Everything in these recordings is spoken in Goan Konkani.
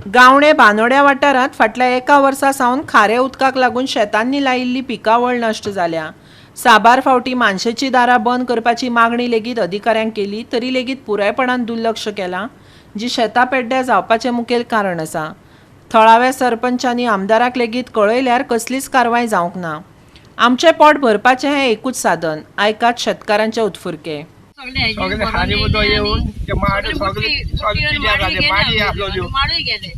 गावणे बांदोड्या वाठारांत फाटल्या एका वर्सा सावन खारे उदकाक लागून शेतांनी लायिल्ली पिकावळ नश्ट जाल्या. साबार फावटी मानशेची दारां बंद करपाची मागणी लेगीत अधिकाऱ्यांक केली तरी लेगीत पुरायपणान दुर्लक्ष केलां, जी शेतां पेड्ड्यार जावपाचें मुखेल कारण आसा. थळाव्या सरपंचांनी आमदाराक लेगीत कळयल्यार कसलीच कारवाय जावंक ना. आमचें पोट भरपाचें हें एकूच साधन. आयकात शेतकारांचे उत्फुरके. सगळे खारी उदक येवन ते माड सगळे सगळे पिड्यार जाले, माडी आहलोल्यो, माडूय गेले.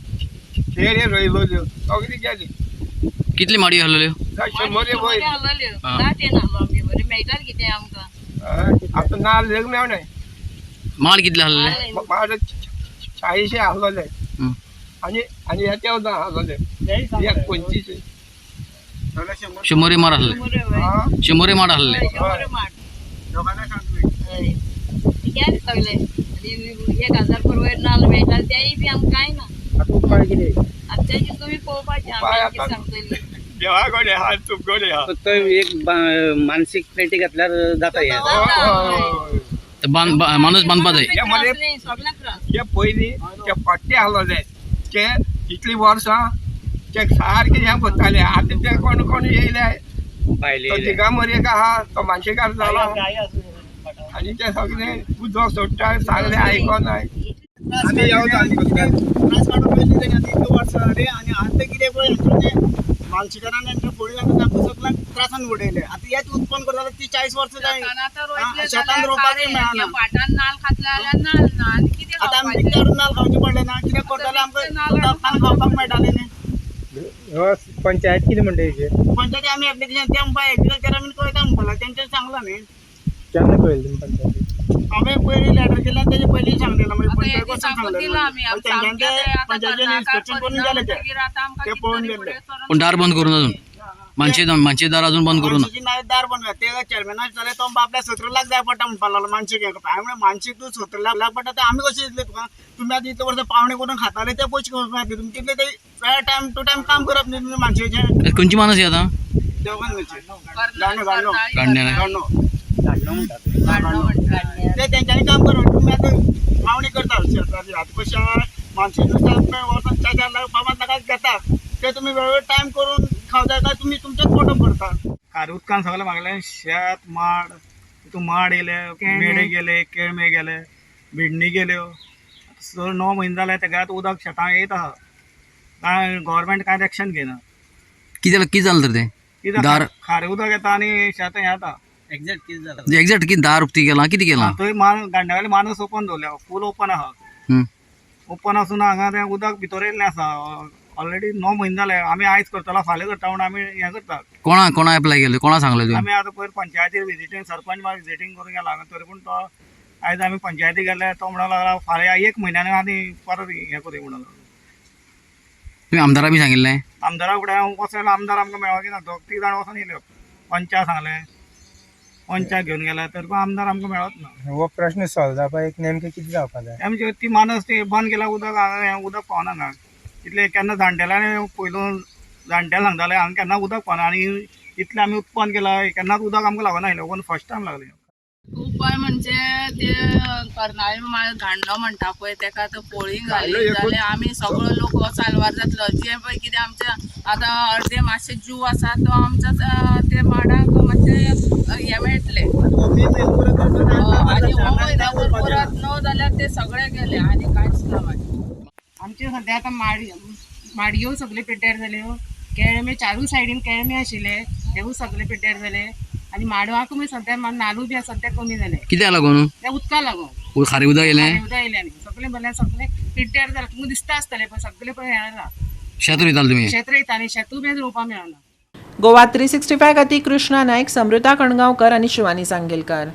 शेरे रोयलोल्यो, सगळी गेली. कितली माडी हलल्यो? शंबर वयर. हलल्यो. हा. दाट येना आमगे बरें मेळटात कितें आमकां. आतां नाल्ल लेगून मेळनाय. माड कितले हलले? माड 40 आहलोले. हं. आनी आनी हेते आहलोले एक 25. शंबरी माड हलले? हा. शंबरी माड हलले? शंबर माड. हय. गेले सगळे आनी 1000 वयर नाल्ल मेळटा तेय बी आमकां कांय ना. उपाय कितें? आतां तेजें तुमी पळोवपाचें, उपाय आमी कितें आतां- सांगतली. देवा कडेन आहा, तुमकडे आहा. फक्त एक मानसीक पेटी घातल्यार जाता हे. हय, हय, हय. ते बांद माणूस बांदपा जाय. हे मरे- सगळ्यांक त्रास. ते पयलीं ते पट्टे आहलोले ते इतलीं वर्सां ते सारके हें करताले. आतां ते कोण कोण येयले भायले तो येयले. दिगामर एक आहा, तो मानशेकार जाला आनी ते सगळे उदक सोडटा, सांगले आयकोनाय. आमी येवता आनी करता. त्रास काडून पयलीं तेणी आतां इतले वर्सां जाली आनी आतां कितें पळय हेंचो ते मालशिकारान हेंच्या फोडून आतां तांकां सगळ्यांक त्रासान उडयले. आतां हेच उत्पन्न करता जाल्यार ती 40 वर्सां जाय. शेतान रोवपाकय मेळना. भाटान नाल्ल खातले जाल्यार नाल्ल ना आनी कितें आतां आमी खावपाचें? विकते हाडून नाल्ल खावचे पडले ना. कितें करताले आमकां पान खावपाक मेळटालें न्ही. पंचायत कितें म्हणटा हेजेर? पंचायती आमी एप्लिकेशन ते म्हणपा एग्रीकल्चर आमी कळयता म्हणपाक लागले, तेंच्यांनी सांगलां न्ही. केन्ना कळयलें तुमी पंचायतीक? आमी पयलीं लेटर केल्लें तेजे पयलीं सांगलेलें, मागीर आतां पंचायत हे वचून दिसाकूच सांगलेलें. दिलां आमी. मागीर तेंच्यांनी ते पंचायतीन इन्स्पेक्शन करून गेले ते. मागीर आतां आमकां ते कितें पळोवन तरी गेल्ले. फुडें सरून पण दार बंद करून अजून मानशे मानशे दार अजून बंद करू ना. मानशेची नाय दार बंद कर. ते चेअरमॅनाक विचारलें, तो म्हणटा आपल्याक 17 लाख जाय पडटा म्हणपाक लागलो मानशेक. हें करपाक. हांवें म्हणलें मानशेक तूं 17 लाख लाख पडटा ते आमी कशें दितले तुका? तुमी आतां इतले वर्सां पावणे करून खाताले ते पयशे करून खातले तुमी, तितले ते वेळ टायम टू टायम काम करप न्ही तुमी मानशेचें. खंयची माणूस ही आतां? देवगन म्हणचे गाणो गाणो. गाडण्या. गाणो गाणो ते तेंच्यांनी काम करप. तुमी आतां पावणी करता शेताची, आतां कशें आहा मानशे नुस्तें आतां वर्साक 4-4 लाख 5-5 लाखाक घेता, ते तुमी वेळोवेळ टायम करून खावता काय तुमी तुमचेच पोट भरता? खारें उदकान सगळें मागलें शेत माड, तितून माड येयले, मेडे गेले, केळमे गेले, भिडणी गेल्यो. स 9 म्हयने जाले तेका आतां उदक शेतांक येयत आहा. कांय गव्हर्मेंट कांयच एक्शन घेयना. कितें कितें जालें तर तें? कितें दार- खारें उदक येता आनी शेतां हें जाता. एक्झॅक्ट कितें जालां? एक्झॅक्ट कितें दार उक्ती केलां, कितें केलां? थंय गांड्यावयले मानस ओपन दवरल्या, फूल ओपन आहा. हं. ओपन आसून हांगा तें उदक भितर येयल्लें आसा. ऑलरेडी 9 म्हयने जाले. आमी आयज करतलो फाल्यां करता म्हूण आमी हें करतात. कोणा कोणा एप्लाय केलें, कोणा सांगलें तुवें? आमी आतां पयर पंचायतीर विजिटींग, सरपंच विजिटींग करून गेला हांगा, तरी पूण तो आयज आमी पंचायती गेले तो म्हणूंक लागला फाल्यां 1 म्हयन्यान आनी परत हें करूया म्हणूंक लागलो. तुमी आमदारा बी सांगिल्लें? आमदारा फुडें वचोन आमदार आमकां मेळोंक ना, दोग तीग जाण वचोन येयल्यो, पंचा सांगलें, पंचाक घेवन गेले, तरी पूण आमदार आमकां मेळत ना. हो प्रश्न सॉल्व जावपाक एक नेमकें कितें जावपा जाय? आमची ती मानस ती बंद केल्या उदक हांगा हें उदक पावना हांगा. इतलें केन्ना जाणटेल्यांनी पयलू जाणटेले सांगताले हांगा केन्ना उदक पावना आनी इतलें आमी उत्पन्न केलां केन्नाच उदक आमकां लागना आयलें, फर्स्ट टायम लागलें. उपाय म्हणजे ते कर्नाळी घाणो म्हणटा पळय तेका आतां पोळी घाली जाल्यार आमी सगळो लोक हो साल्वार जातलो. जे पळय कितें आमच्या आतां अर्दे मातशे जीव आसा तो आमच्या ते माडाक मातशे हें मेळटलें. आनी हो म्हयनो जर परत न्हू जाल्यार ते सगळे गेले आनी कांयच ना मागीर. आमचे सद्या आतां माडयो सगळे पेड्ड्यार जाल्यो, केळमे चारूय सायडीन केळमे आशिल्ले तेवूय सगळे पेड्ड्यार जाले आनी माडवाकूय सद्या नालू बी सद्या कमी जाले. कित्याक लागून? त्या उदका लागून. खारें उदक येयलें? उदक येयलें न्ही सगळें भरलें, सगळें पिड्ड्यार जालां. तुमकां दिसता आसतलें पळय सगळें पळय हें जालां. शेत रोयताले तुमी? शेत रोयतालीं, शेतूय बी रोवपाक मेळना. गोवा 365 खातीर कृष्णा नायक, समृता कणगांवकर आनी शिवानी सांगेलकार.